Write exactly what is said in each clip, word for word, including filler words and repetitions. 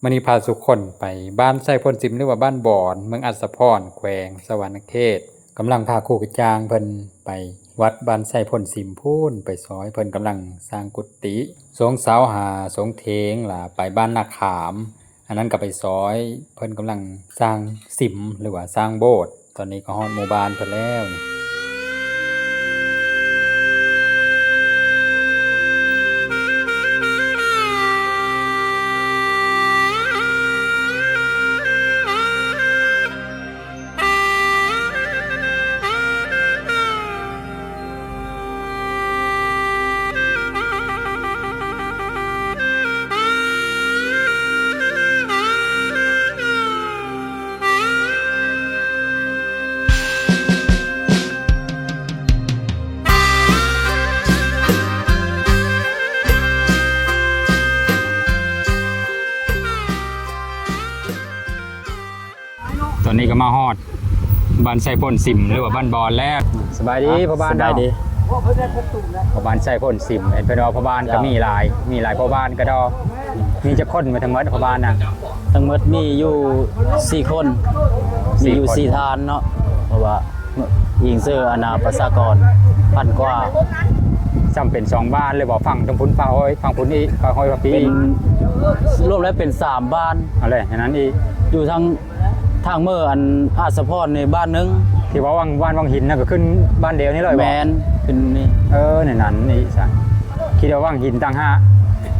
มื้อนี้พาสู่คนไปบ้านไซโพนซิม หรือว่าบ้านบอน เมืองอัสสะพร แขวงสะหวันนะเขต กำลังพาครูกระจ่างเพิ่นไปวัดบ้านไซโพนซิมพู้น ไปซอยเพิ่นกำลังสร้างกุฏิ สงเสาหาสงเถง ล่ะไปบ้านนาขาม อันนั้นก็ไปซอยเพิ่นกำลังสร้างซิม หรือว่าสร้างโบสถ์ ตอนนี้ก็ฮอดหมู่บ้านเพิ่นแล้วนี่ ตอนนี้ก็มาฮอดบ้านไซโพนซิม หรือว่าบ้านบอนแล้ว สบายดีพ่อบ้าน สบายดี เนาะ พ่อบ้านไซโพนซิม เห็นเพิ่นว่าพ่อบ้านก็ เจ้า มีหลาย มีหลายพ่อบ้านกะดอ มีจักคนมาทั้งหมดพ่อบ้านน่ะ ทั้งหมดมีอยู่สี่คน มีอยู่สี่ท่านเนาะ เพราะว่า อิงเซอร์อาณาประชากรพันกว่า ซ้ำเป็นสองบ้านเลยบ่ ฝั่งตรงพุ้นป่าฮ้อย ฝั่งพุ้นอีกป่าฮ้อยป่าปี เป็น รวมแล้วเป็นสามบ้าน เอาเลย อันนั้นอีก อยู่ทาง ทางเมืองอันอัสสะพรในบ้านหนึ่ง ที่ว่าวัง บ้านวังหินน่ะก็ขึ้นบ้านเดียวนี่เลยบ่ แม่น ขึ้นนี่ เออ ในนั้นนี่ซะ คิดว่าวังหินต่างหาก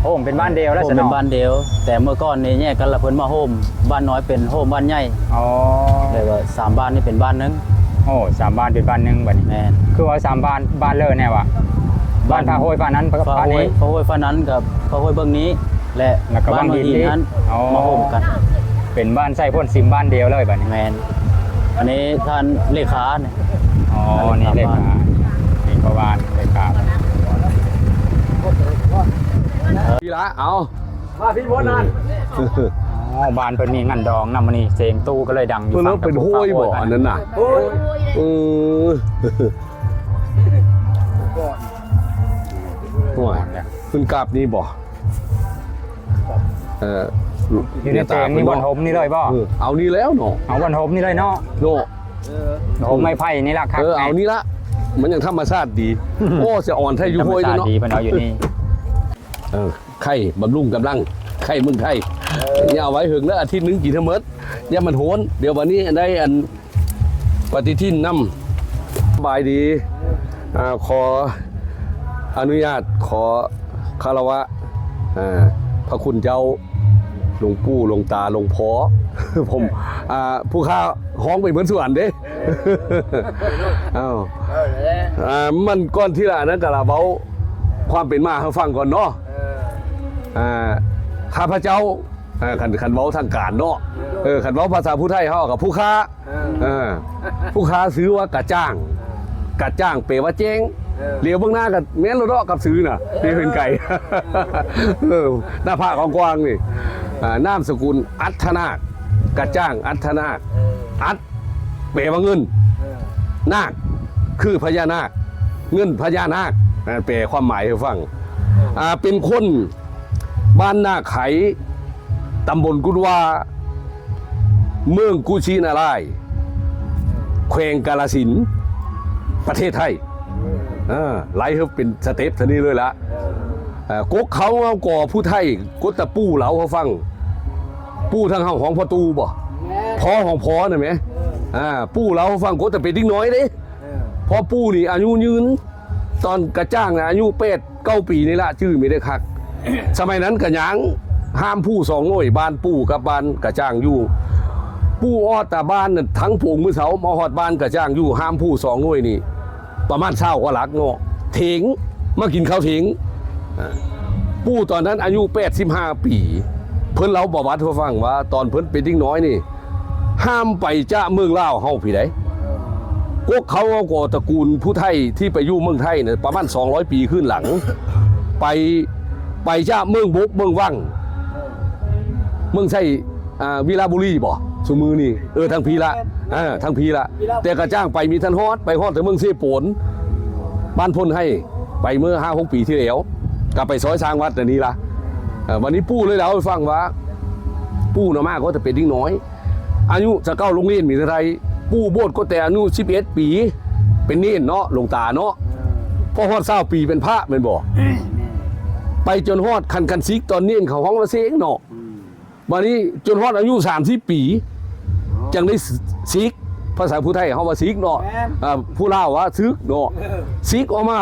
โฮมเป็นบ้านเดียวแล้ว โฮมเป็น ซะเนาะ บ้านเดียว แต่เมื่อก่อนนี่แยกกันละ เพิ่นมาโฮมบ้านน้อยเป็นโฮมบ้านใหญ่ อ๋อ เลยว่าสามบ้านนี่เป็นบ้านหนึ่ง โอ้ สามบ้านเป็นบ้านหนึ่งบัดนี้ แม่น คือว่าสามบ้าน บ้านเลยแน่วะ บ้าน บ้านพระโฮยฝั่งนั้น พระ พระ ฝั่ง โฮย นี้ พระโฮยฝั่งนั้นกับพระโฮยเบื้องนี้ และ แล้วก็ บ้านวังหิน วังหินนั้น อ๋อ มาโฮมกัน เป็นบ้านไซโพนซิมบ้านเดียวเลยบัดนี้ แม่น อันนี้ท่านเลขาเนี่ย อ๋อ นี่เลขา นี่ก็บ้านเลขา พี่ละ เอา มาพี่พ่อนั่น อ๋อ บ้านเพิ่นมีงานดองนำมื้อนี้ เสียงตู้ก็เลยดังอยู่ เพิ่นว่าเป็นโฮยบ่ ฝั่งตะวันตก อันนั้นน่ะ โฮย เออ โอ้ย ขึ้นกราบนี่บ่ เออ อยู่ในเตียงนี่บ่อนโฮมนี่เลยบ่ เออ เอานี่แล้วเนาะ เอาบ่อนโฮมนี่เลยเนาะ เนาะ โฮมไม้ไผ่นี่ล่ะครับ เออ เอานี่ละ มันยังธรรมชาติดี โอ้ สิอ่อนแท้อยู่โฮย ธรรมชาติ เนาะ ดี เพิ่นเอาอยู่นี่ เออ ไข่บำรุงกำลัง ไข่เมืองไทย อย่าเอาไว้เหิงเด้อ อาทิตย์หนึ่งกินให้หมด อย่ามันโหน เดี๋ยววันนี้ได้อัน ปฏิทินนำ สบายดี อ่า ขออนุญาต ขอคารวะ อ่า พระคุณเจ้า หลวงปู่ หลวงตา หลวงพ่อ ผม อ่า ผู้ข้าฮ้องไปเหมือนสวนเด้ อ้าว อ่า มันก่อนที่ละอันนั้นก็ละเว้าความเป็นมาให้ฟังก่อนเนาะ อ่า ข้าพเจ้า อ่า คัน คันเว้าทางการเนาะ เออ คันเว้าภาษาผู้ไทยเฮาก็ผู้ข้า เออ ผู้ข้าชื่อว่ากะจ้าง กะจ้างแปลว่าแจ้ง เออ เหลียวเบิ่งหน้าก็แม่นแล้วเนาะกับชื่อน่ะ เออ เห็นไกล เออ หน้าผากกว้างๆนี่ อ่า นามสกุลอัฏฐนาค กะจ้างอัฏฐนาค เออ อัฏ แปลว่าเงิน เออ นาค คือพญานาค เงินพญานาค อ่า แปลความหมายให้ฟัง เออ อ่า เป็นคน บ้านนาไข ตำบลกุดว่า เมืองกุชินารายณ์ แขวงกาฬสินธุ์ ประเทศไทย เออ ไล่ให้เป็นสเต็ปเท่านี้เลยละ เออ กกเขาเอาก่อผู้ไทย กกตะปูเล่าเขาฟัง ปู่ทางเฮาของพ่อตู่บ่ พ่อของพ่อน่ะแหม อ่า ปู่เล่าเขาฟัง กกตะเป็นเด็กน้อยเด้ เออ พ่อปู่นี่อายุยืน ตอนกะจ้างน่ะอายุแปดเก้าปีนี่ละ จื้อไม่ได้คัก สมัยนั้นกะย่างห้ามผู้สองหน่วย บ้านปู่กับบ้านกะจ้างอยู่ ปู่ออดตาบ้านน่ะทั้งโพงมื้อเช้า มาฮอดบ้านกะจ้างอยู่ห้ามผู้สองหน่วยนี่ ประมาณซาวกว่าหลักเนาะ เถง มากินข้าวเถง อ่า ปู่ตอนนั้นอายุแปดสิบห้าปี เพิ่นเล่าประวัติให้ฟังว่าตอนเพิ่นเป็นเด็กน้อยนี่ ห้ามไปจะเมืองลาวเฮาพี้ใด กกเขาเอาก่อตระกูลผู้ไทยที่ไปอยู่เมืองไทยเนี่ยประมาณสองร้อยปีขึ้นหลัง ไป ไปจะเมืองบกเมืองวัง เมืองไชย อ่า วิระบุรีบ่ ซุมื้อนี้ เออ ทางพี้ละ อ่า ทางพี้ละ แต่กะจ้างไปมีทันฮอด ไปฮอดแต่เมืองเซโปน บ้านพลไฮ ไปเมื่อห้าหกปีที่แล้ว กลับไปซอยสร้างวัดอันนี้ละ เอ่อ วันนี้ปู่เลยเล่าให้ฟังว่า ปู่เนาะมาก็จะเป็นเด็กน้อย อายุซาวเก้า ลงเณรมีเท่าใด ปู่บวชก็แต่อายุสิบเอ็ดปี เป็นเณรเนาะ หลวงตาเนาะ พอฮอดซาวปีเป็นพระแม่นบ่ ไปจนฮอดคัน คันสิกตอนเณรเขาฮ้องว่าเซ้งเนาะ บัดนี้จนฮอดอายุสามสิบปี จั่งได้สิก ภาษาผู้ไทยเฮาว่าสิกเนาะ แม่น อ่า ผู้ลาวว่าสึกเนาะ เออ สิกออกมา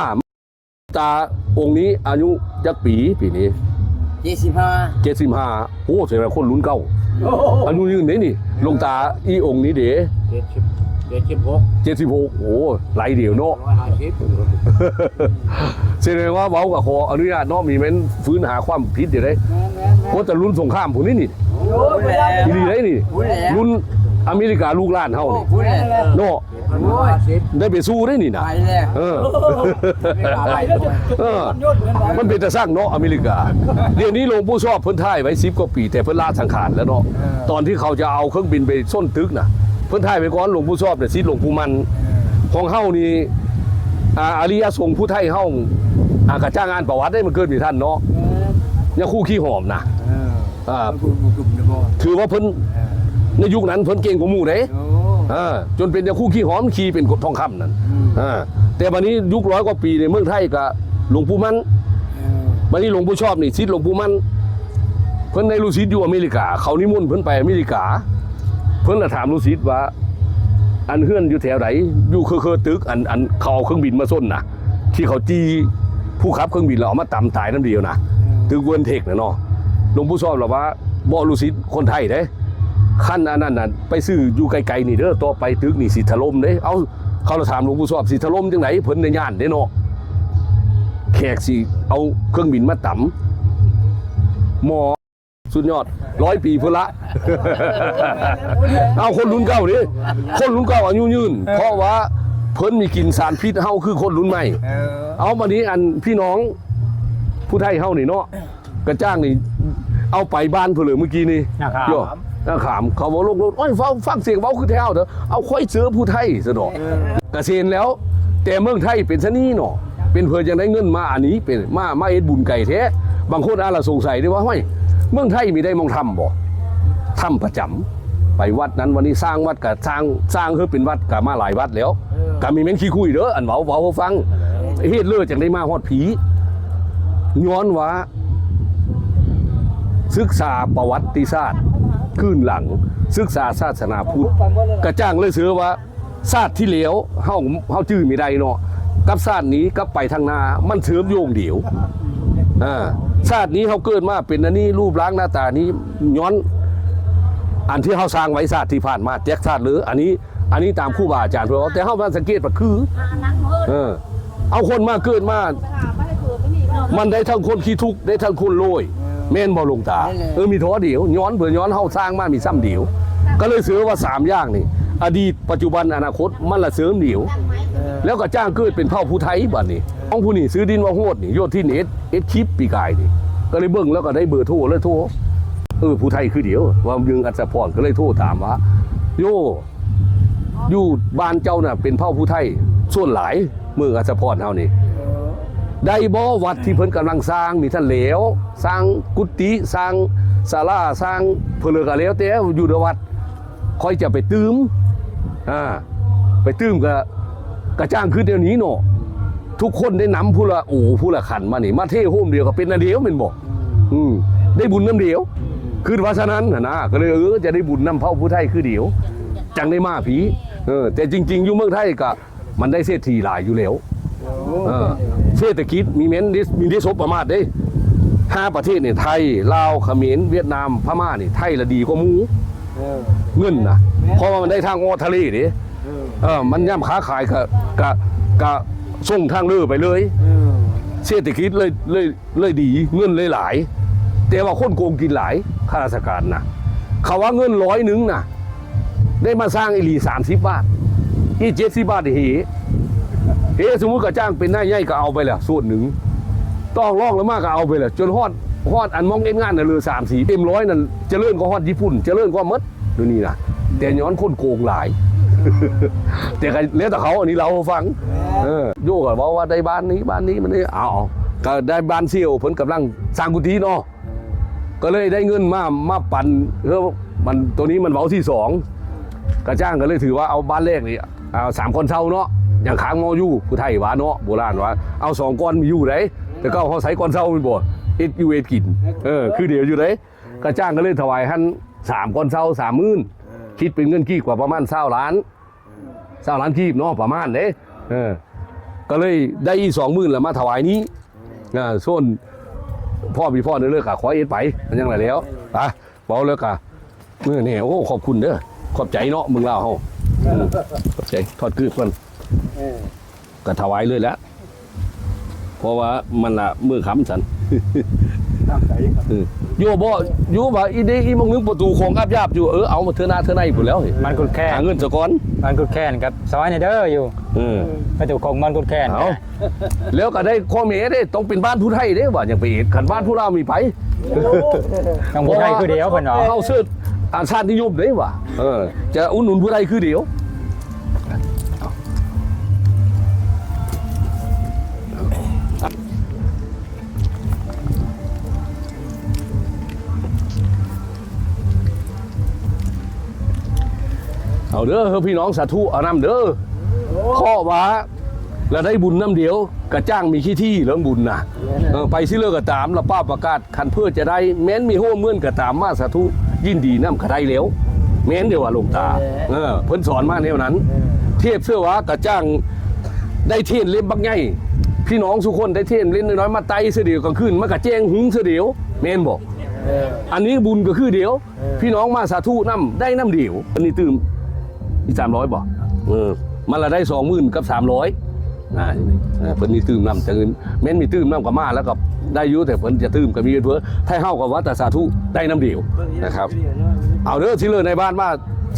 ตาองค์นี้อายุจักปี ปีนี้ เจ็ดสิบห้า เจ็ดสิบห้า โอ้ แสดงว่าคนรุ่นเก่า โอ้โห อายุยืนเด้นี่ หลวงตาอีองค์นี้เด้ เจ็ดสิบ เจ็ดสิบหก เจ็ดสิบหก โอ้ หลายเดียวเนาะ ร้อยห้าสิบ แสดงว่าเว้าก็ขออนุญาตเนาะ มีแม่นฟื้นหาความผิดอยู่เด้ แม่นๆๆ โอ้ แต่รุ่นสงครามผู้นี้นี่ โอ้ย อีหลีได้นี่ พูดแล้ว รุ่นอเมริกาลูกหลานเฮานี่ พูดแล้ว เนาะ โอ้ย ได้ไปสู้ได้นี่นะ ไปแล้ว เออ ไปแล้ว เออ มันเป็นตาซังเนาะ อเมริกา เดี๋ยวนี้หลวงปู่ชอบเพิ่นถ่ายไว้สิบกว่าปี แต่เพิ่นละสังขารแล้วเนาะ เออ ตอนที่เขาจะเอาเครื่องบินไปส้นตึกน่ะ เพิ่นถ่ายไว้ก่อน หลวงปู่ชอบเนี่ย ศิษย์หลวงปู่มั่น เออ ของเฮานี่ อ่า อริยสงฆ์ผู้ไทยเฮา อ่า กะจ้างอ่านประวัติได้ มันเกิดมีท่านเนาะ เออ ยาคู่ขี้หอมนะ เออ อ่า เพิ่นกลุ่มๆเนี่ยบ่ ถือว่าเพิ่น เออ ในยุคนั้นเพิ่นเก่งกว่าหมู่เด้ โอ้ อ่า จนเป็นยาคู่ขี้หอม ขี่เป็นทองคำนั่น อืม อ่า แต่บัดนี้ยุคร้อยกว่าปีในเมืองไทยก็หลวงปู่มั่น เออ บัดนี้หลวงปู่ชอบนี่ ศิษย์หลวงปู่มั่น เพิ่นได้ลูกศิษย์อยู่อเมริกา เขานิมนต์เพิ่นไปอเมริกา เพิ่นละถามลูกศิษย์ว่า อันเฮือนอยู่แถวใด อยู่เคอๆตึก อัน อันเขาเอาเครื่องบินมาส้นน่ะ ที่เขาจี้ผู้ขับเครื่องบินแล้วเอามาตำตายนำเดียวนะ ตึกเวิลด์เทคน่ะเนาะ หลวงปู่ชอบละว่า บ่ ลูกศิษย์คนไทยเด้ คันอันนั้นน่ะ ไปซื้ออยู่ไกลๆนี่เด้อ ต่อไปตึกนี่สิถล่มเด้ เอ้า เขาละถามหลวงปู่ชอบ สิถล่มจั่งใด เพิ่นได้ย้านเด้เนาะ แขกสิเอาเครื่องบินมาตำ หมอ สุดยอด ร้อยปีพุ้นละ เอาคนรุ่นเก่านี่ คนรุ่นเก่าอายุยืน เพราะว่าเพิ่นมีกินสารพิษ เฮาคือคนรุ่นใหม่ เออ เอามานี้อันพี่น้องผู้ไทยเฮานี่เนาะ กะจ้างนี่ เอาไปบ้านเพิ่นเลยเมื่อกี้นี่ นาขาม โย่ นาขาม เขาเว้าโลกๆ โอ้ย ฟัง ฟังเสียงเว้าคือแท้เด้อ เอาค่อยเจอผู้ไทยซะดอก เออ กะเซนแล้ว แต่เมืองไทยเป็นซะนี้เนาะ เป็นเพื่อจั่งได้เงินมาอันนี้ เป็น มา มาเฮ็ดบุญไกลแท้ บางคนอาจละสงสัยได้ว่า ห้วย เมืองไทยมีได้หม่องถ้ำบ่ ถ้ำประจ๋ำ ไปวัดนั้นวันนี้ สร้างวัดกะสร้าง สร้างเฮือเป็นวัดกะมาหลายวัดแล้ว เออ กะมีแม่นขี้คุยเด้อ อันเว้า เว้าให้ฟัง เฮ็ดเลยจั่งได้มาฮอดพี ย้อนว่า ศึกษาประวัติศาสตร์คืนหลัง ศึกษาศาสนาพุทธ กะจ้างเลยเสือว่า ชาติที่แล้วเฮา เฮาจื้อไม่ได้เนาะ กับชาตินี้กับไปทางหน้า มันเชื่อมโยงเดียว อ่า ชาตินี้เฮาเกิดมาเป็นอันนี้ รูปร่างหน้าตานี้ ย้อน อันที่เฮาสร้างไว้ชาติที่ผ่านมา แจ็คชาติหรือ อันนี้ อันนี้ตามครูบาอาจารย์เพิ่นเว้า แต่เฮามาสังเกตว่าคือ เออ เอาคนมาเกิดมา มันได้ทั้งคนขี้ทุกข์ ได้ทั้งคนรวย แม่นบ่หลวงตา แม่นแล้ว เออ มีเท่าเดียว ย้อนเพิ่นย้อนเฮาสร้างมามีซ้ำเดียว ก็เลยเชื่อว่าสามอย่างนี่ อดีต ปัจจุบัน อนาคต มันละเชื่อมเดียว เออ แล้วกะจ้างเกิดเป็นเผ่าผู้ไทยบัดนี้ ของผู้นี้ชื่อดินว่าโหดนี่ โยธินเอส เอสคลิปปีกายนี่ ก็เลยเบิ่งแล้วก็ได้เบอร์โทรเลยโทร เออ ผู้ไทยคือเดียว ว่าเมืองอัสสะพร ก็เลยโทรถามว่า โย อยู่บ้านเจ้าน่ะเป็นเผ่าผู้ไทยส่วนหลาย เมืองอัสสะพรเฮานี่ ได้บ่วัดที่เพิ่นกำลังสร้างนี่ท่านแล้ว สร้างกุฏิ สร้างศาลา สร้างเพิ่นเลยก็แล้วแต่อยู่ในวัด ค่อยจะไปตื้ม อ่า ไปตื้มก็ กะจ้างคือเดี๋ยวนี้เนาะ ทุกคนได้นำผู้ละโอผู้ละขันมานี่ มาเทโฮมเดียวก็เป็นอันเดียวแม่นบ่ อืม ได้บุญนำเดียว คือว่าฉะนั้นหั่นนะ ก็เลย เออ จะได้บุญนำเผ่าผู้ไทยคือเดียว จั่งได้มาพี เออ แต่จริงๆ อยู่เมืองไทยก็ มันได้เศรษฐีหลายอยู่แล้ว เออ เศรษฐกิจมีแม่น มีได้สบประมาทเด้ ห้าประเทศนี่ ไทย ลาว เขมร เวียดนาม พม่านี่ ไทยละดีกว่าหมู่ เออ เงินนะ แม่น เพราะว่ามันได้ทางออกทะเลเด้ เออ เออ มันย่ำค้าขายกะ กะ กะส่งทางเรือไปเลย เออ เศรษฐกิจเลย เลย เลยดี เงินเลยหลาย แต่ว่าคนโกงกินหลาย ข้าราชการนะ เขาว่าเงินร้อยหนึ่งนะ ได้มาสร้างอีหลีสามสิบบาท อีเจ็ดสิบบาทนี่เฮ เฮ สมมุติกะจ้างเป็นนายใหญ่ก็เอาไปแล้วส่วนหนึ่ง ต่อรองลงมาก็เอาไปแล้ว จนฮอด ฮอดอันมองเอ็นงานน่ะเหลือสามสิบ เต็มร้อยนั่น เจริญกว่าฮอดญี่ปุ่น เจริญกว่าหมด เดี๋ยวนี้นะ แต่ย้อนคนโกงหลาย แต่ก็แล้วแต่เขา อันนี้เล่าให้ฟัง เออ โยก็เว้าว่าได้บ้านนี้ บ้านนี้ มันนี่ เอา ก็ได้บ้านเสี่ยว เพิ่นกำลังสร้างกุฏิเนาะ ก็เลยได้เงินมามาปันเออมันตัวนี้มันเว้าที่สอง กะจ้างก็เลยถือว่าเอาบ้านแรกนี่เอาสามก้อนเซาเนาะ อย่างค้างหม้ออยู่ผู้ไทยว่าเนาะ โบราณว่าเอาสองก้อนมีอยู่ได๋ แต่เก่าเฮาใช้ก้อนเซาแม่นบ่ เฮ็ดอยู่เฮ็ดกิน เออ คือเดียวอยู่ได๋ กะจ้างก็เลยถวายหั้นสามก้อนเซา สามหมื่น คิดเป็นเงินกีบกว่าประมาณซาวล้าน ซาวล้านกีบเนาะ ประมาณเด้ เออ ก็เลยได้อีกสองหมื่นแล้วมาถวายนี้ อ่า ส่วนพ่อมีพ่อเด้อ เลิกกะขอเอ็ดไป มันยังไงแล้ว ไป เว้าแล้วกะ มื้อนี้ โอ้ ขอบคุณเด้อ ขอบใจเนาะ เมืองลาวเฮา อืม ขอบใจ ถอดกึบก่อน เออ กะถวายเลยแหละ เพราะว่ามันละมื้อค่ำซั่น ตามใจครับ เออ โยบ่ โยบ่ อีเด อีหม่องนึงประตูของอับยาบอยู่ เออ เอามาเทื่อหน้าเทื่อในพู้นแหล้ว บ้านกุดแคน หาเงินซะก่อน บ้านกุดแคนครับ ซอยนี่เด้ออยู่ เออ ประตูของบ้านกุดแคน เอา แล้วก็ได้ข้อแม้เด้ ต้องเป็นบ้านผู้ไทยเด้ ว่ายังไปเฮ็ด คันบ้านผู้ลาวมีไผ ต้องผู้ไทยคือเดียวเพิ่นเนาะ เฮาเสิร์ช อ่า ชาตินิยมเด้ว่า เออ จะอุดหนุนผู้ไทยคือเดียว เอาเด้อ เฮ้อพี่น้องสาธุ เอานำเด้อ เพราะว่า ละได้บุญนำเดียว กะจ้างมีขี้ที่เรื่องบุญน่ะ เออ ไปซิเลิกกะตาม ละป้าประกาศ คันเพื่อจะได้ แม้นมีโฮมเมือนกะตาม มาสาธุ ยินดีนำกะได้แล้ว แม้นเด้อว่าหลวงตา เออ เพิ่นสอนมาแนวนั้น เทพเสื้อว่ากะจ้าง ได้เทียนเล่มบักใหญ่ พี่น้องสุคนได้เทียนเล่มน้อยๆ มาไต่เสื้อเดียวกลางคืน มันกะแจ้งหุงเสื้อเดียว แม่นบ่ เออ อันนี้บุญก็คือเดียว เออ พี่น้องมาสาธุนำ ได้นำเดียว อันนี้ตื่ม อีกสามร้อยบ่ เออ มันละได้สองหมื่นกับสามร้อย นะ เออ เพิ่นมีตื่มนำ แต่เงิน แม้นมีตื่มนำก็มาแล้วก็ได้อยู่ แต่เพิ่นจะตื่มก็มีเพิ่น ไทเฮาก็ว่าแต่สาธุได้นำเดียวนะครับ เอาเด้อ ที่เหลือในบ้านมา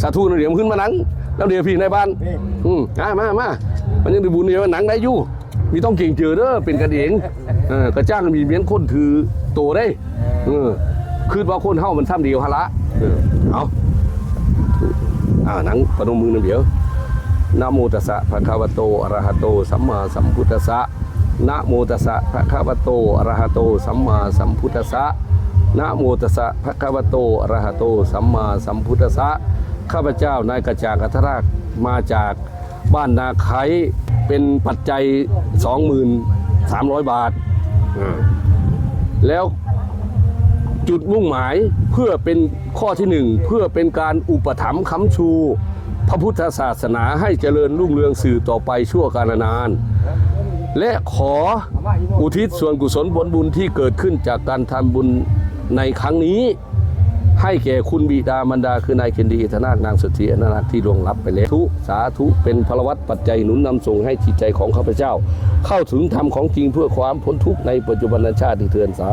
สาธุนำเดียว ขึ้นมานั่งนำเดียวพี่ในบ้าน อืม มา มา มา มันยังได้บุญอยู่ นั่งได้อยู่ มีต้องเกรงเจือเด้อ เป็นกันเอง เออ กะจ้างมีเมียนคนถือโตได้ เออ คือว่าคนเฮามันซ้ำเดียวหั่นละ เออ เอา อ่า นั่งประนมมือนำเดียว นะโมตัสสะ ภะคะวะโต อะระหะโต สัมมาสัมพุทธัสสะ นะโมตัสสะ ภะคะวะโต อะระหะโต สัมมาสัมพุทธัสสะ นะโมตัสสะ ภะคะวะโต อะระหะโต สัมมาสัมพุทธัสสะ ข้าพเจ้านายกระจ่าง อัทราช มาจาก บ้านนาไคร้ เป็นปัจจัย สองหมื่นสามร้อย บาท อ่า แล้วจุดมุ่งหมายเพื่อเป็นข้อที่หนึ่ง เพื่อเป็นการอุปถัมภ์ค้ำชูพระพุทธศาสนาให้เจริญรุ่งเรืองสืบต่อไปชั่วกาลนาน และขออุทิศส่วนกุศลผลบุญที่เกิดขึ้นจากการทำบุญในครั้งนี้ ให้แก่คุณบิดามารดา คือนายเคนดี อินทนาค นางสุธี อนาค ที่ล่วงลับไปแล้ว สาธุ สาธุ เป็นพลวัตปัจจัยหนุนนำส่งให้จิตใจของข้าพเจ้า เข้าถึงธรรมของจริงเพื่อความพ้นทุกข์ในปัจจุบันชาติเทือน สา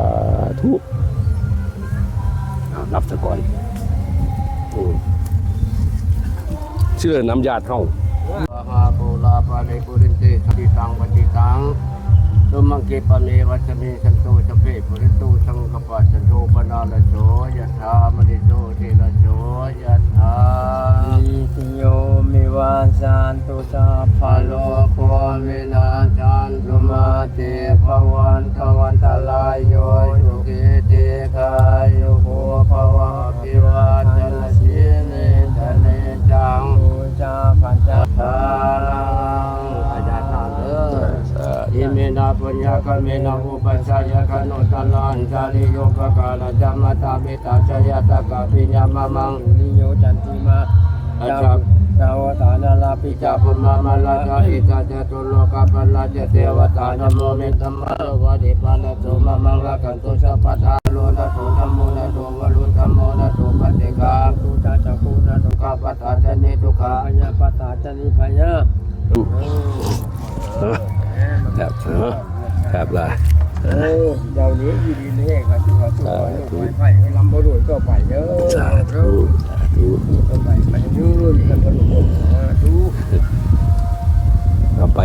ธุ อ่า นับซะก่อน อืม ชื่อน้ำญาติเฮา วาหาปูราปาริปุเรนติสาคริตัง ปะจิตัง ตุมมังคิปะเมวะสะมิชฌันตุ สัพเพ ปุเรนตุ สังกปปา จันโทปะนาระโส ยะถา มะณิโชติระโส ยะถา สัพพีติโย วิวัชชันตุ สัพพะโรโค วินัสสันตุ มาเต ภะวัตตะวันตะรายโย สุขี ทีฆายุโก ภะวะ อภิวาทะนะสีลิสสะเนจัง ปูชาปัจจา ทานัง อาจารย์ถามเด้อ อิเมนะปุญญะกะเมนะ อุปัชฌายะกะโนตะนัง จาริโยปะการะจะมะตาปิตาจะญาตะกะปิญญามะมัง สุริโยจันติมา อาจารย์ ดาวตานาราปิ จาภุมมะมะลาชาอิจาจาตุโลกาปาลาชาเทวตานะโมเมธัมมาสวาเดปาลโสมะมังรักขันตุสัพพะทาโรนะโสธัมโมนะโสวรุธัมโมนะโสปะเจกาตุตาจักขุนะโสกาปะทาชะนิทุกขาพยาปะทาชะนิพยา ครับ ครับล่ะ โอ้ เดี๋ยวนี้อยู่ดีนี่เองครับ สาธุ ไปไปลำบ่รวยก็ไปเด้อ สาธุ สาธุ ก็ไปไปยืนกันบ่รวยสาธุ เอาไป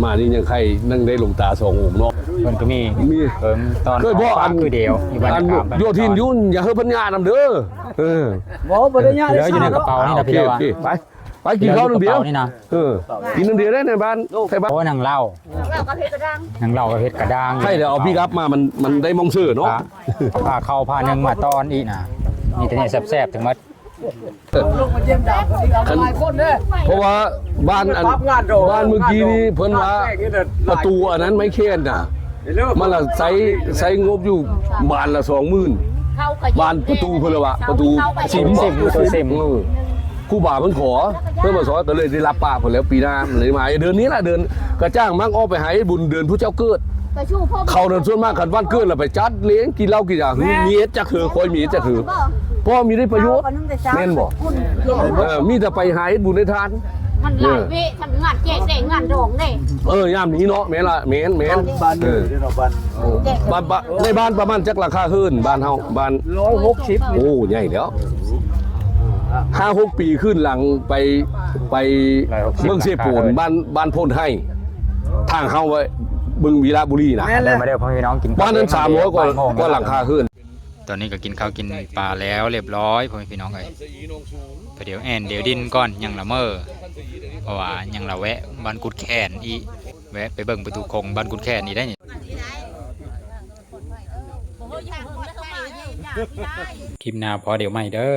มานี่ยังใครนั่งได้หลวงตาสององค์เนาะ มันก็มี มี เพิ่มตอน เคยบอกอัน คือเดียว อยู่บ้าน อัน กลาง โยธินยุ่น อย่าให้เพิ่นย่านำเด้อ เออ บ่ บ่ได้ย่าน เหลืออยู่ในกระเป๋านี่นะ โอเค พี่เดียว โอเค ไป ไปกินข้าวนำเดียว นี่นะ เออ กินนำเดียวได้ในบ้าน ไทบ้าน โอ้ หนังเหล้า หนังเหล้ากับเผ็ดกระด้าง หนังเหล้ากับเผ็ดกระด้าง ใครเดี๋ยวเอาปิกอัพมา มัน มันได้มองเสื้อเนาะ พา พาเข้าพาหนึ่งมาตอนอีกนะ มีแต่เนี่ยแซ่บๆ ทั้งหมด คัน เพราะว่าบ้านอัน บ้านเมื่อกี้นี่เพิ่นว่า ประตูอันนั้นไม้แคนน่ะ มันละใช้ ใช้งบอยู่บานละสองหมื่น บานประตูเพิ่นละวะ ประตู ซิม ซิม ประตูซิม เออ ครูบาเพิ่นขอ เพิ่นมาสอนก็เลยได้รับปากเพิ่นแล้วปีหน้าเลยมา เดือนนี้ล่ะ เดือนกระจ้างมักออกไปหาเฮ็ดบุญเดือนผู้เจ้าเกิด เขานั่นส่วนมากคันวันเกิดแล้วไปจัดเลี้ยงกินเหล้ากินยา มีเฮ็ดจักเฮือ คอยมีเฮ็ดจักเฮือ เพราะมีได้ประโยชน์ แม่นบ่ เออ มีแต่ไปหาเฮ็ดบุญให้ทาน มันหลายเวะ ทั้งงานแจกแดงงานดองเด้ เออ ยามนี้เนาะ แม่นละ แม่น แม่น บ้านเด้อ เออ เนาะ บ้าน บ้าน บ้าน ในบ้านประมาณจักหลังคาเฮือน บ้านเฮา บ้าน ร้อยหกสิบ โอ้ ใหญ่แล้ว ห้าหกปีขึ้นหลังไป ไปเบิ่งเสโปน บ้าน บ้านโพนไฮ ทางเฮาไว้เบิ่งวีระบุรีนะ แม่นแหละ มาเด้อพ่อพี่น้องกิน บ้านนั้น สามร้อยกว่า บ้านโมง กว่าหลังคาเฮือน ตอนนี้ก็กินข้าวกินปลาแล้วเรียบร้อยพ่อแม่พี่น้องเอ้ย พอเดี๋ยวแอนเดี๋ยวดินก่อน ยังละเมอ เพราะว่ายังละแวะบ้านกุดแคนอีก แวะไปเบิ่งประตูคงบ้านกุดแคนอีกได้นี่ คลิปหน้าพอเดี๋ยวใหม่เด้อ